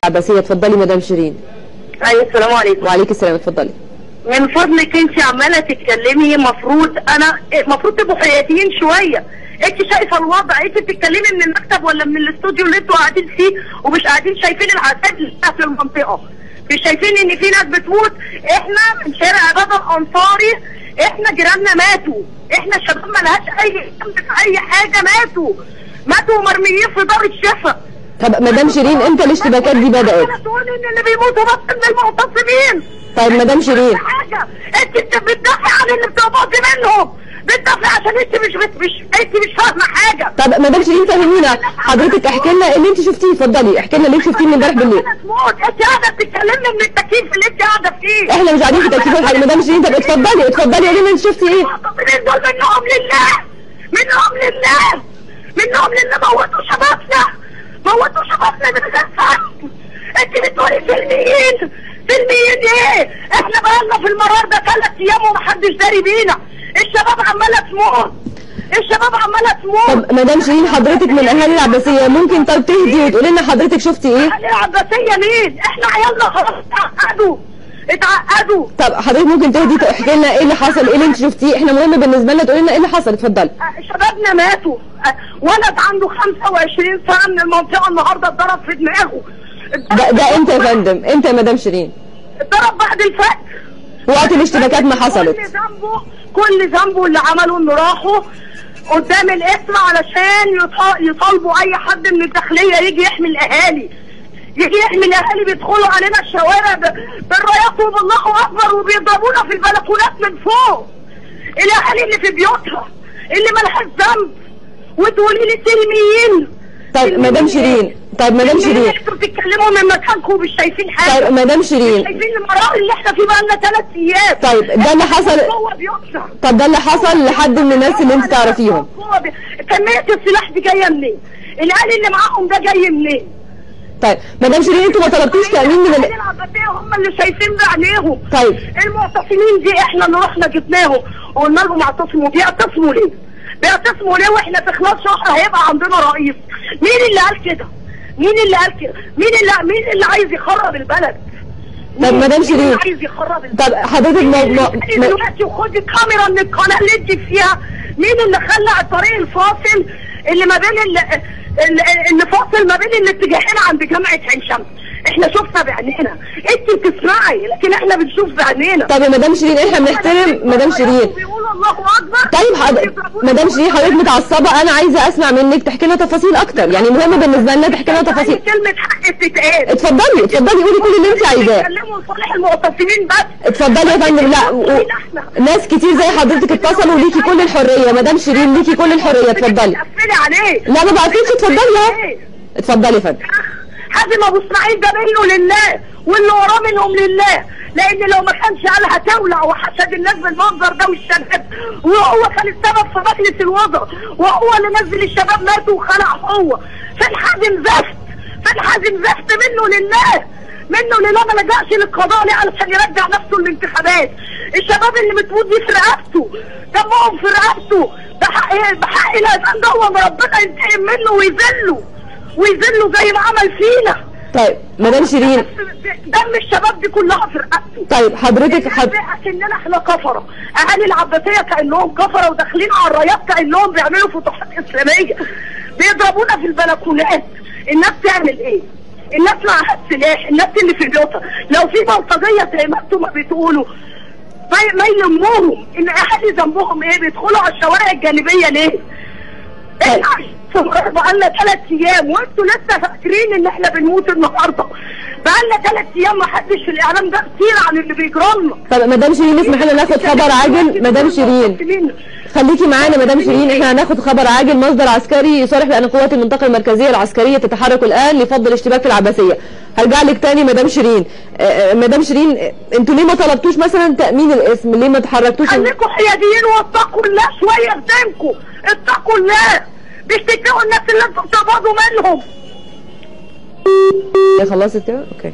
العباسية. اتفضلي مدام شيرين. ايوه السلام عليكم. وعليكم السلام، اتفضلي. من فضلك انت عماله تتكلمي، المفروض انا المفروض تبقوا حياديين شوية. انت شايفه الوضع، انت بتتكلمي من المكتب ولا من الاستوديو اللي انتوا قاعدين فيه، ومش قاعدين شايفين العذاب اللي في المنطقة، مش شايفين ان في ناس بتموت. احنا من شارع عباد الانصاري، احنا جيراننا ماتوا، احنا شباب ما لهاش اي ذنب في اي حاجة، ماتوا ماتوا مرميين في دار الشفا. طب مدام شيرين امتى الاشتباكات دي بدأت؟ تقول ان اللي بيموتوا بس من المعتصمين. طيب مدام شيرين حاجة، انت بتدافعي عن اللي بتقبضي منهم، بتدافعي عشان انت مش انت مش فاهمه حاجة. طب مدام شيرين فهمينا حضرتك، احكي لنا اللي انت شفتيه، اتفضلي احكي لنا اللي انت شفتيه من امبارح بالليل. انت قاعدة بتتكلمي من التكييف اللي انت قاعدة فيه. احنا مش قاعدين في تكييف ولا حاجة مدام شيرين. طب اتفضلي اتفضلي قولي لنا انت شفتي ايه. المعتصمين دول منهم لله، منهم لله، منهم لله، موتوا شبابنا، موتوا شبابنا من غير فهم. انت بتقولي سلميين، سلميين ايه؟ احنا بقالنا في المرار ده 3 ايام ومحدش داري بينا، الشباب عماله تموت، الشباب عماله تموت. طب مدام شيرين حضرتك من اهالي العباسية، ممكن طب تهدي وتقولي لنا حضرتك شفتي ايه؟ اهالي العباسية مين؟ احنا عيالنا خلاص اتعقدوا اتعقدوا. طب حضرتك ممكن تهدي تحكي لنا ايه اللي حصل، ايه اللي انت شفتيه؟ احنا مهم بالنسبة لنا تقولي لنا ايه اللي حصل، اتفضلي. شبابنا ماتوا، ولد عنده 25 سنة من المنطقة النهارده اتضرب في دماغه. ده امتى يا فندم؟ امتى يا مدام شيرين؟ اتضرب بعد الفجر وقت الاشتباكات ما حصلت. كل ذنبه اللي عمله انه راحوا قدام القسم علشان يطالبوا اي حد من الداخلية يجي يحمي الاهالي، يجي يحمي الاهالي. بيدخلوا علينا الشوارع بالرايات وبالله اكبر، وبيضربونا في البلكونات من فوق. الاهالي اللي في بيوتها اللي مالهاش ذنب، وتقولي لي سلميين. طيب مدام شيرين، طيب مدام شيرين انتوا بتتكلموا من مكانكم ومش شايفين حاجة. طيب مدام شيرين مش شايفين المرار اللي احنا فيه بقالنا 3 ايام. طيب ده اللي حصل جوه بيوتنا. طب ده اللي حصل لحد من الناس اللي انت تعرفيهم. كمية السلاح دي جاية منين؟ الآلي اللي معاهم ده جاي منين؟ طيب مدام شيرين انتوا ما طلبتوش تأمين من العباسية؟ هم اللي شايفين بعينيهم. طيب المعتصمين دي احنا اللي رحنا جبناهم وقلنا لهم اعتصموا. بيعتصموا ليه؟ بيعتصموا ليه واحنا في خلال شهر هيبقى عندنا رئيس؟ مين اللي قال كده؟ مين اللي قال كده؟ مين اللي عايز يخرب البلد؟ طب مدام شيرين عايز يخرب البلد. طب حضرتك دلوقتي وخدي كاميرا من القناة اللي انت فيها، مين اللي خلع الطريق الفاصل اللي ما بين اللي فاصل ما بين الاتجاهين عند جامعه عين شمس؟ احنا شفنا بعينينا، انت بتسمعي لكن احنا بنشوف بعينينا. طب يا مدام شيرين احنا بنحترم مدام شيرين. بيقولوا الله اكبر. طيب مدام شيرين حضرتك متعصبه، انا عايزه اسمع منك تحكي لنا تفاصيل اكتر، يعني مهم بالنسبة لنا تحكي لنا تفاصيل. كلمة حق بتتقال. اتفضلي اتفضلي قولي كل اللي انت عايزاه. بيتكلموا لصالح المعتصمين بس. اتفضلي يا فندم. لا ناس كتير زي حضرتك اتصلوا، ليكي كل الحرية مدام شيرين، ليكي كل الحرية، اتفضلي. قفلي عليه. لا ما بقفلش، اتفضلي اهو. اتفضلي يا فندم. حازم ابو اسماعيل ده منه لله واللي وراه منهم لله، لان لو ما كانش قالها تولع وحشد الناس بالمنظر ده والشباب، وهو كان السبب في مجلس الوزراء، وهو اللي نزل الشباب ماتوا وخلع هو. فين حازم زفت؟ فين حازم زفت؟ منه لله، منه لله، ما لجأش للقضاء ليه؟ علشان يرجع نفسه للانتخابات. الشباب اللي بتموت دي في رقبته، دمهم في رقبته، بحق بحق الاذان ده ربنا ينتقم منه ويذله ويذله زي ما عمل فينا. طيب مدام شيرين دم الشباب دي كلها في رقبته. طيب حضرتك كأننا احنا كفره، اهالي العباسية كأنهم كفره وداخلين على الرايات كأنهم بيعملوا فتوحات اسلامية، بيضربونا في البلكونات. الناس تعمل ايه؟ الناس معاها السلاح، الناس اللي في بيوتها لو في بلطجيه زي ما انتم ما بتقولوا ما يلموهم. الاهالي ذنبهم ايه؟ بيدخلوا على الشوارع الجانبية ليه؟ احنا بقالنا 3 ايام وانتوا لسه فاكرين ان احنا بنموت النهارده. بقالنا 3 ايام ما حدش في الاعلام ده كتير عن اللي بيجرى لنا. طب مدام شيرين اسمح لنا ناخد خبر عاجل. مدام شيرين خليكي معانا. مدام شيرين احنا هناخد خبر عاجل. مصدر عسكري يصرح بان قوات المنطقة المركزية العسكرية تتحرك الان لفض الاشتباك في العباسية. هرجع لك تاني مدام شيرين. مدام شيرين انتوا ليه ما طلبتوش مثلا تامين الاسم؟ ليه ما تحركتوش؟ خليكم حياديين واتقوا الله شوية في دينكم، اتقوا الله، مش تتقوا الناس اللي انتوا بتقبضوا منهم. خلصت كده؟ okay.